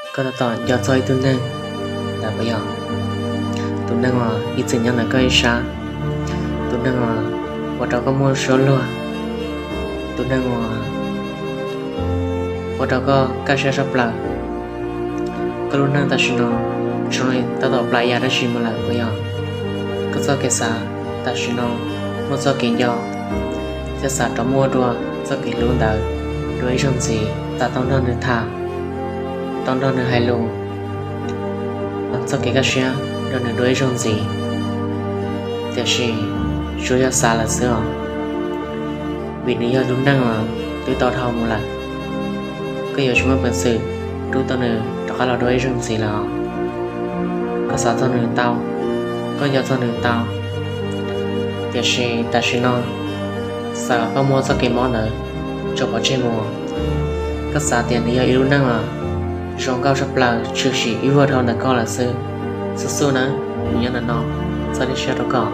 Koj tab tom nco txog ib tug neeg ntawd puas yog? Tus neeg uas ib txwm nyob ntawm koj ib sab, tus neeg uas ua rau koj muaj suab luag, tus neeg uas ua rau koj kaj siab tshaj plaws. Koj lub neej tam sim no zoo li tab tom plam yam dab tsi mus lawm puas yog? Koj txoj kev xav tam sim no muaj txoj kev nco, thiab xav rov muaj dua txoj kev hlub ntawd dua ib zaug ntxiv, xav tau nrog nws tham, tau nrog nws hais lus, txoj kev kaj siab nrog nws dua ib zaug ntxiv. Tiam sis tsuas yog xav lawm xwb os, vim nws yog lub neej uas twb tau dhau mus lawm. Koj yuav tsis muaj peev xwm rub tau nws rov qab los dua ib zaug ntxiv lawm os. Koj xav txog nws tau, koj nco txog nws tau, tiam sis tam sim no xav kom koj muab txoj kev mob ntawd tso pov tseg mus. Koj xav tias nws yog ib lub neej uas zoo nkauj tshaj plaws tshwm sim ib vuag dhau ntawm koj lawm xwb. Xub xub na, nws nyob ntawm no txhawb siab rau koj.